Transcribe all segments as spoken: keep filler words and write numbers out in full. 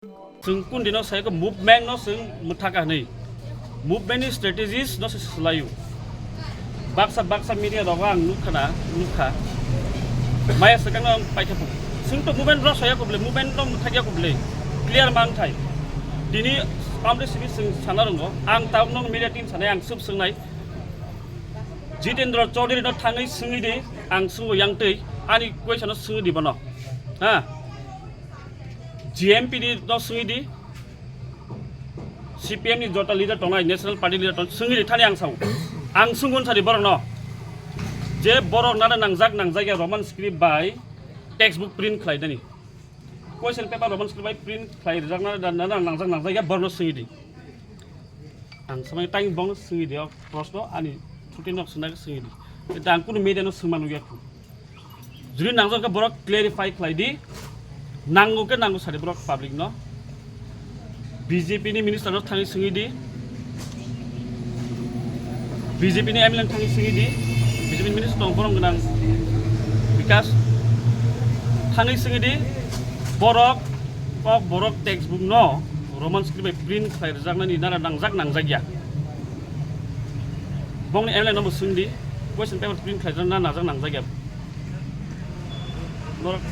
Chwng kundino sai khe movement no chwng mwthaka hwnwi. Movement ni strategies no se swlaio. Baksa baksa media rogo ang nukha na, nukha. Maya swkang no ang paikha phung. Chwng to movement rw saya kho bwle, movement no mwthakya kho bwle. Clear mang thai. Tini amre simi chwng sana rwngo. Ang tabuk no media team sanai ang sub swngnai. Jitendra Chaudhary no thangwi swngwi di, ang swngo yang twi, ani question no swngwi di bono. Ha? G M P ni no swngwi di, C P M ni jota leader tongnai, National Party leader tong swngwi di thani ang sao. Ang swngwi sadi borok no. Je borok nana nangjak nangjak ya Roman script bai textbook print khlai dani. Question paper Roman script bai print khlai rijak nana, nana nangjak nangjak ya borok no swngwi di. Ang samani tang bong swngwi di, o proshno ani thutwi nok swngna swngwi di. Tei ang kunu media no swngma nukya khu. Juri nangjak khe borok clarify khlai di. Nango khe nango sadi borok public no. B J P ni minister no thangwi swngwi di. B J P ni M L A no thangwi swngwi di. B J P ni minister tong borok gwnang Bikash thangwi swngwi di. Borok kok borok textbook no Roman script bai print khlai rwjaknani nara nangjak nangjak ya. Bongni M L A no bo swng di, question paper print khlai rwjakna nangjak nangjak ya. Norok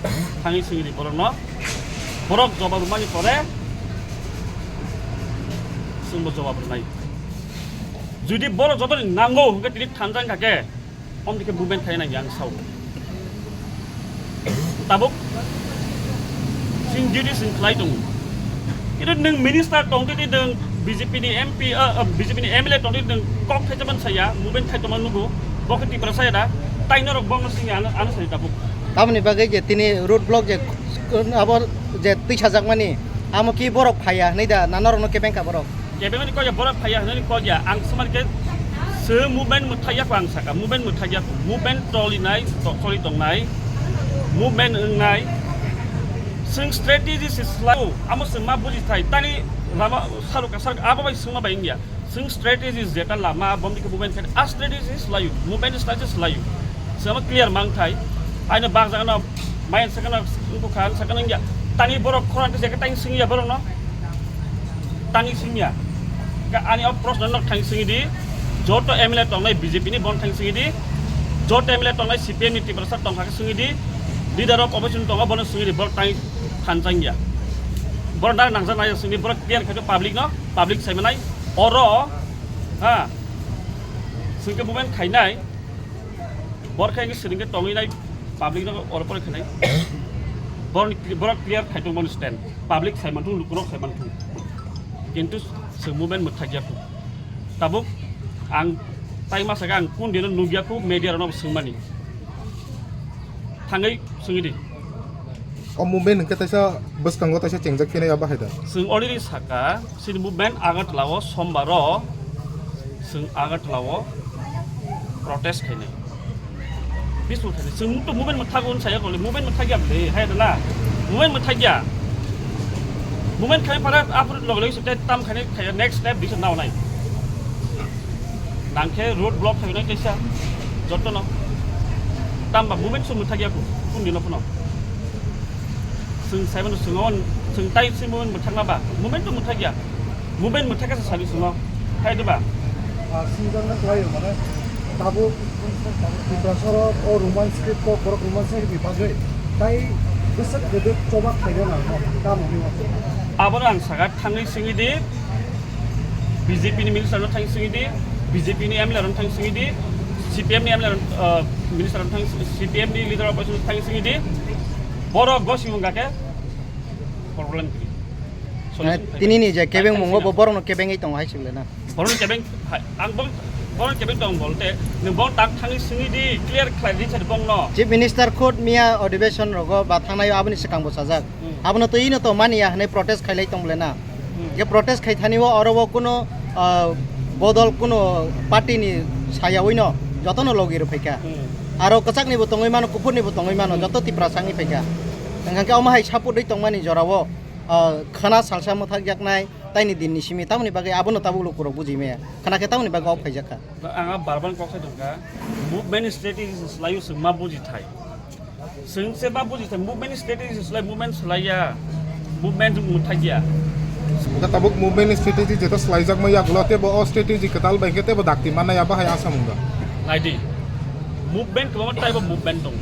thangwi swng di borok no. Borok jobab rwmani pore chwng bo jobab rwnai. Judi borok jotoni nango hwnkhe tini thansa wngkha khe, Om dikhe movement khai nang yang sao. Tabuk sing duty sing khlai tongo. Kintu nwng minister tong twi nwng B J P ni M P, ah, ah, B J P ni M L A tong twi nwng kok khai jaman saya, movement khai tongma nugo, bo khe Tiprasa ya da, tai norok bongno sing ano, ano sai tabuk. Tamoni bagwi je tini road block je, abo je twi sajakmani, amo ki borok phaiya hwnwi da, na norokno kebeng kha borok? Kebengmani kok ya, borok phaiya hwnwi kok ya, ang swmani khe se movement mwthai ya kho ang saka, movement mwthai ya kho, movement choli nai, to-, choli tong nai, movement wng nai, swng strategy se slai, amo swng ma buji thai, tani lama saru kasar abo bai swngma bai wngya, swng strategy jeta lama bomdi khe movement khe a strategy slai, movement strategy slai, swng ma clear mang thai, aino bang jaga no Mayan sakana wngkha, sakana wngya. Tangwi borok khorang twi jaka tang swngya borokno. Tangwi swngya. Ka ani o proshno nok thang swngwi di. Joto M L A tongnai B J P ni bon thang swngwi di. Joto M L A tongnai C P M ni Tiprasa tongkha khe swngwi di. Leader of opposition tongo bono swngwi di. Borok tangwi thanchangya. Borok nang nangjak nai swngwi borok clear khaito public no. Public sai manai. Oro ha. Swngke movement khainai. Borok khe swrwngkhe tongwi nai public no oro pore khenai. Borok, borok clear khai tong bono stand. Public sai manthung, lukurok sai manthung. Kintu se movement mwthakya khu. Tabuk ang tai masa ang kun dino nukya khu media rokno swngmani. Thangwi swngwi di. O movement hwnkhe taisa bwskango taisa chengjak khe nai abo hai da. Swng already saka. Chini movement Agartala o sombar o chwng Agartala o protest khainai. Peaceful khainai. Chwng to movement mwthagwi saya kole movement mwthagya bwle hai da na. Movement mwthagya. Movement khai para after log log sute tam khainai khaya next step bisa naw nai. Nangkhe road block khainai kaisa. Jotto no. Tamba movement chwng mwthagya kun dino phano. Chwng saimano chwng on chwng tai chwng movement mwthakna ba movement to mwthakya. Movement mwthakya sa sadi chwng no. Hai diba? Ah, sinjak na kwlai mane tabuk Tiprasoro o Roman script ko borok Roman script ni bagwi tai bwswk kwdwk choba khaina nango tamo ni. Abono ang saka thangwi singwi di. B J P ni minister no thang singwi di, B J P ni M L A rok thang singwi di, C P M ni M L A rok, uh, minister rok thang, C P M ni leader of opposition thang singwi di, borok gosing wngkha khe problem kwrwi. Solution phai tini ni je kebeng mungo bo borok no kebeng wi tongo hai sibole na. Borok no kebeng hai, ang borok, borok no kebeng tong bolte, nwng borok tak thangwi singwi di, clear khlai di sadi borok no. Chief Minister khud miya adhibeshon rogo ba thangnai aboni swkang bo sajak. Hmm. Abono twi no to mani ya hwnwi protest khailai tong bole na. Hmm. Je protest khai thani o oro o kuno, ah, bodol kuno party ni sayawi no joto no logi rw phaikha. Hmm. Aro kwchak ni bo tongwi mano, kuphur ni bo tongwi mano, hmm, joto Tiprasa wngwi phaikha. Hwnkha khe omo hai support wi tongmani jora o, ah, khana salsa mwthak yaknai taini din ni simi tamoni bagwi abono tabuk lukurok bujimaya. Khana khe tamoni bagwi ok phaijakha. Ang a barban kok sai tongkha. Movement strategy se swlaio chwng ma buji thai. Chwng se ma buji thai, movement strategy se swlai, movement swlaiya. Movement wng thajya. Wngkha tabuk movement ni strategy jeto swlaijakma yagulo tebo o strategy kwtal bai khe tebo dakti mannai abo hai asa mungkha. Naidi, movement kwbangma type of movement dong.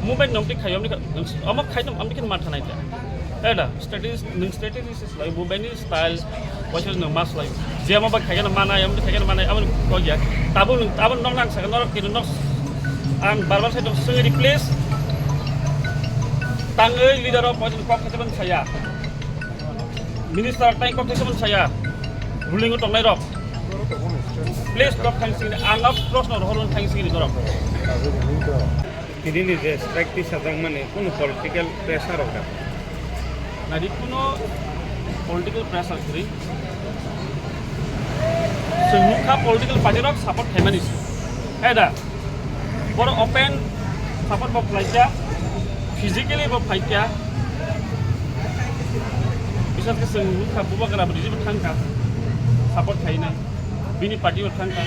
Movement nong tik khayo amni kha-, omo khaino amni khe ma thanai ta. Eta strategy, nung strategy se swlai movement ni style, waisa nung ma swlai. Je amo bai khaigano manai, amni khaigano manai, amni kok ya. Tabuk nung, tabuk nok nang sakha norok kino nok ang bar bar sai dong swngwi replace. Tangwi leader rok poison kok khaisa ban saya. Minister tang kok khaisa ban saya. Ruling o tongnai rok. Please kok thang sini ang ap proshno rohorun thang sini dorok. Tini ni je strike tisa jang mani kunu political pressure rok da. Nadi kuno political pressure kwrwi. Chwng nukha political party rok support khaimani se. Hai da? Boro open support bo khlaikha, physically bo phaikha. Bisas khe chwng nukha Bubagra bo rijib thangkha, support khainai. Bini party bo thangkha,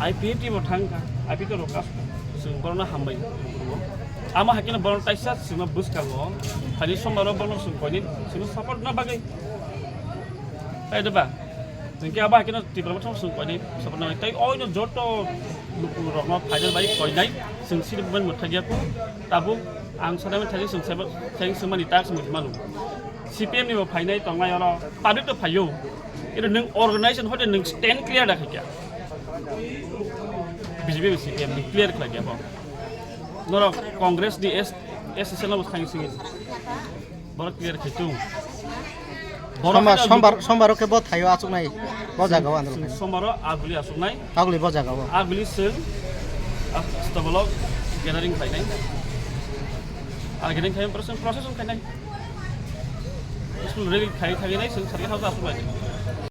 I P F T bo thangkha, I P F T rok kasu. Chwng borokno hambai rwo. Amo hai kheno borok taisa chwngno bwskango. Hani somaro borokno chwng koinwi chwngno support na bagwi. Hai da ba? Chwng khe abo hai kheno Tipra Motha chwng koinwi support na bagwi. Tai oino joto lukurokno phainai bai koinai chwng sini bubaini mwthai ya kho. Tabuk ang sanai thani chwng sebo, thani chwng mani tak chwng mano. C P M ni bo phainai tongnai oro public to phaio. Ero nwng organization hoite nwng stand clear da khaikya. B J P C P M ni clear khlaikya bo. Norok Congress ni S, S S L no thang sing. Borok clear khai tung. Borok Sombar, hai sombar, sombar khe bo thaio achuknai. Bo jaga o andro. Sombar o aguli achuknai. Aguli bo jaga o. Aguli sing. Stable gathering khainai. A gathering khai procession, procession khainai. School rally khai khai nai sing sari hausa achuknai.